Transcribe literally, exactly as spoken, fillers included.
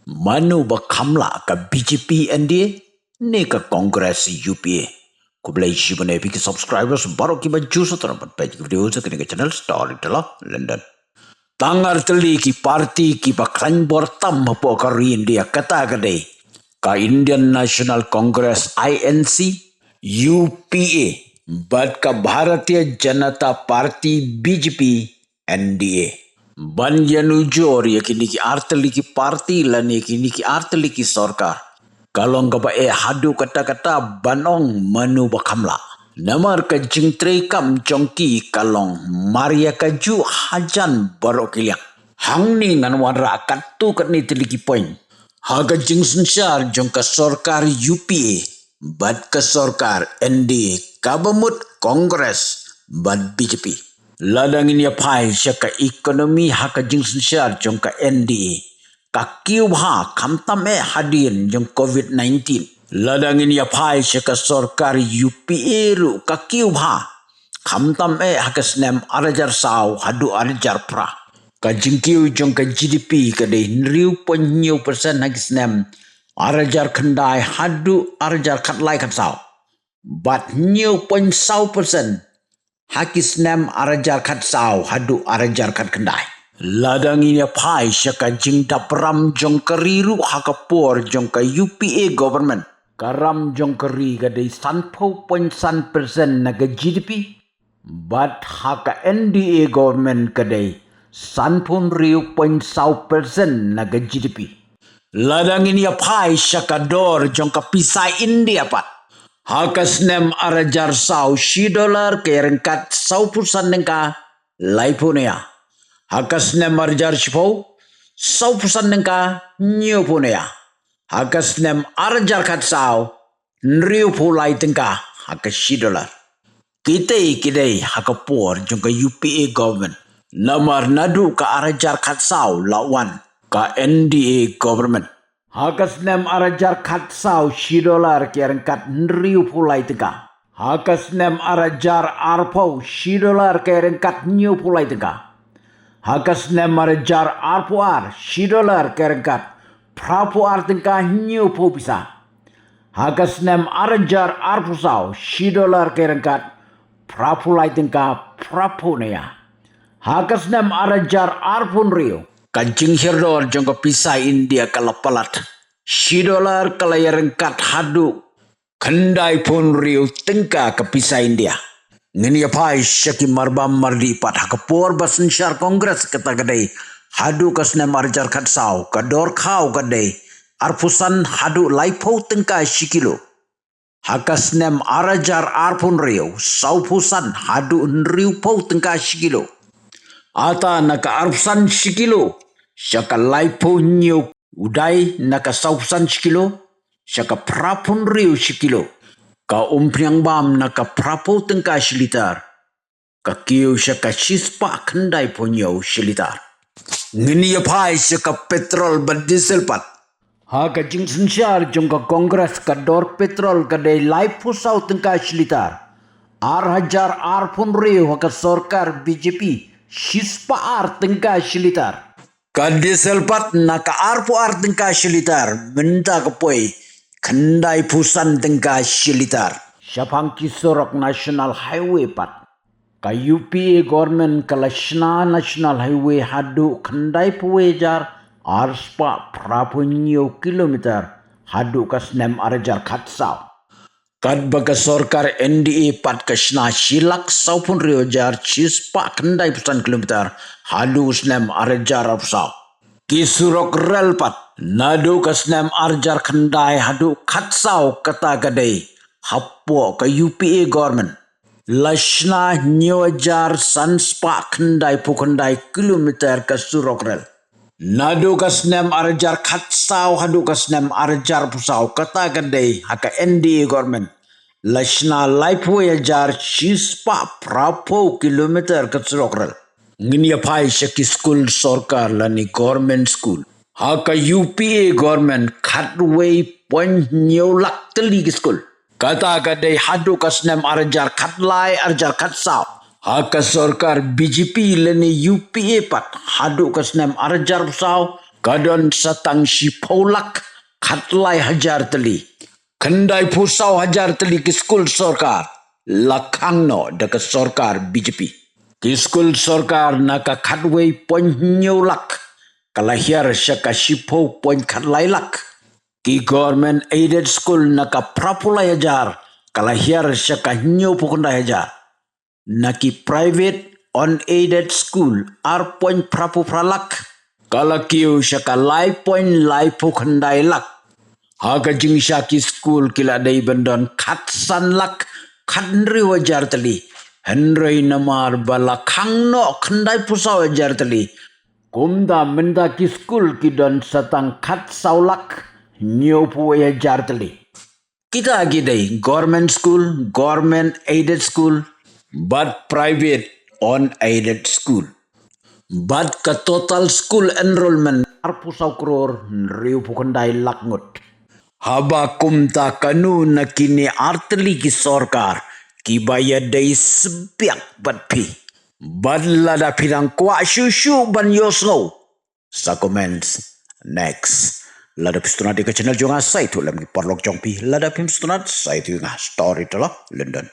Mano ba kham lah, ka B J P N D A ne ka Congress U P A? Khublei shibun ïa phi ki subscribers baroh kiba ju sngewthuh ban peit ki video jong kane ka channel Storyteller London. Tang ar tylli ki party kiba khlaiñ bor tam hapoh ka ri India, kata ka dei ka Indian National Congress, I N C, U P A, bad ka Bharatiya Janata Party, B J P, N D A. Ban ïanujor ïa kine ki ar tylli ki party lane kine ki ar tylli ki sorkar, ka long kaba eh haduh katta katta ban ong mano ba kham lah. Namar ka jingtreikam jong ki ka long mar ïa kajuh hajan baroh ki liang. Hangne ngan wanrah katto katne tylli ki point ha ka jingsynshar jong ka sorkar U P A bad ka sorkar N D A, kaba mut Congress bad B J P. Lada ngin ïa phai sha ka economy ha ka jingsynshar jong ka N D A, ka kiew bha khamtam eh hadien jong covid nineteen. Lada ngin ïa phai sha ka sorkar U P A ruh, ka kiew bha khamtam eh ha ka snem ar hajar saw haduh ar hajar phra. Ka jingkiew jong ka G D P ka dei hynriew point hynñiew percent ha ki snem ar hajar khyndai haduh ar hajar khatlai khatsaw, bad hynñiew point saw percent ha ki snem ar hajar khatsaw haduh ar hajar khatkhyndai. Lada ngin ïa phai sha ka jingdap ram jong ka ri ruh ha ka por jong ka U P A government, ka ram jong ka ri ka dei sanphew point san percent na ka G D P, bad ha ka N D A government ka dei sanphew hynriew point saw percent na ka G D P. Lada ngin ïa phai sha ka dor jong ka pisa India pat, ha ka snem ar hajar saw shi dollar ka ïaryngkat sawphew san tyngka laiphew ne ïa. Ha ka snem ar hajar shiphew, sawphew san tyngka hynñiewphew ne ïa. Ha ka snem ar hajar khatsaw, hynriewphew lai tyngka ha ka shi dollar. Kitei ki dei ha ka por jong ka U P A government. Namar naduh ka ar hajar khatsaw la wan ka N D A government, ha ka snem ar hajar khatsaw shi dollar ka ïaryngkat hynriewphew lai tyngka. Ha ka snem ar hajar arphew, shi dollar ka ïaryngkat hynñiewphew lai tyngka. Ha ka snem ar hajar arphew ar, shi dollar ka ïaryngkat phraphew ar tyngka hynñiewphew pisa. Ha ka snem ar hajar arphew saw, shi dollar ka ïaryngkat phraphew lai tyngka phraphew ne ïa. Ha ka snem ar hajar arphew hynriew, ka jinghiar dor jong ka pisa India ka la palat. Shi dollar ka la ïaryngkat haduh khyndaiphew hynriew tyngka ka pisa India. Ngin ïa phai sha ki marbam mardih pat. Ha ka por ba synshar Congress, kata ka dei haduh ka snem ar hajar khatsaw, ka dor khaw ka dei arphew san haduh laiphew tyngka shi kilo. Ha ka snem ar hajar arphew hynriew, sawphew san haduh hynriewphew tyngka shi kilo. Ata na ka arphew san shi kilo sha ka laiphew hynñiew, u dai na ka sawphew san shi kilo sha ka phraphew hynriew shi kilo, ka umphniang bam na ka phraphew tyngka shi litar, ka kiew sha ka shispah khyndaiphew hynñiew shi litar. Ngin ïa phai sha ka petrol bad diesel pat. Ha ka jingsynshar jong ka Congress, ka dor petrol ka dei laiphew saw tyngka shi litar. Ar hajar arphew hynriew ha ka sorkar B J P, shispah ar tyngka shi litar. Ka diesel pat na ka arphew ar tyngka shi litar, mynta ka poi khyndaiphew san tyngka shi litar. Shaphang ki surok National Highway pat, ka U P A government ka la shna National Highway haduh khyndaiphew hajar arspah phraphew hynñiew kilometer haduh ka snem ar hajar khatsaw. Katba ka sorkar N D A pat ka shna shi lak sawphew hynriew hajar shispah khyndaiphew san kilometer haduh u snem ar hajar arphew saw. Ki surok rel pat, naduh ka snem ar hajar khyndai haduh khatsaw, kata ka dei hapoh ka U P A government, la shna hynñiew hajar sanspah khyndaiphew khyndai kilometer ka surok rel. Naduh ka snem ar hajar khatsaw haduh ka snem ar hajar arphew saw, kata ka dei ha ka N D A government, la shna laiphew hajar shispah phraphew kilometer ka surok rel. Ngin ïa phai sha ki skul sorkar lane government school. Ha ka U P A government, khatwei point hynñiew lak tylli ki skul. Kata ka dei haduh ka snem ar hajar khatlai, ar hajar khatsaw. Ha ka sorkar B J P lane U P A pat, haduh ka snem ar hajar arphew saw, Ka don sa tang shiphew lak khatlai hajar tylli. Khyndai phew saw hajar tylli ki skul sorkar la khang noh da ka sorkar B J P. Ki skul sorkar na ka khatwei point hynñiew lak ka la hiar sha ka shiphew point khatlai lak. Ki government aided school na ka phraphew lai hajar ka la hiar sha ka hynñiew phew khyndai hajar. Na ki private unaided school ar point phraphew phra lak ka la kiew sha ka lai point laiphew khyndai lak. Ha ka jingshah ki skul ki la dei ban don khatsan lak khathynriew hajar tylli. Hynrei namar ba la khang noh khyndai phew saw hajar tylli, kumta mynta ki skul ki don sa tang khatsaw lak hynñiew phew wei hajar tylli. Kita ki dei government school, government aided school, bad private unaided school. Bad ka total school enrollment ar phew saw klur hynriew phew khyndai lak ngut. Haba kumta kano na kine ar tylli ki sorkar kiba ïadei sbiak bad phi? Bad lada phi dang kwah shuh shuh ban ïohsngew, sa comments. Next. Lada phi sngewtynnat ïa ka channel jong nga, sa ïathuh lem ki paralok jong phi. Lada phim sngewtynnat, sa ïathuh ïa nga. Storyteller London.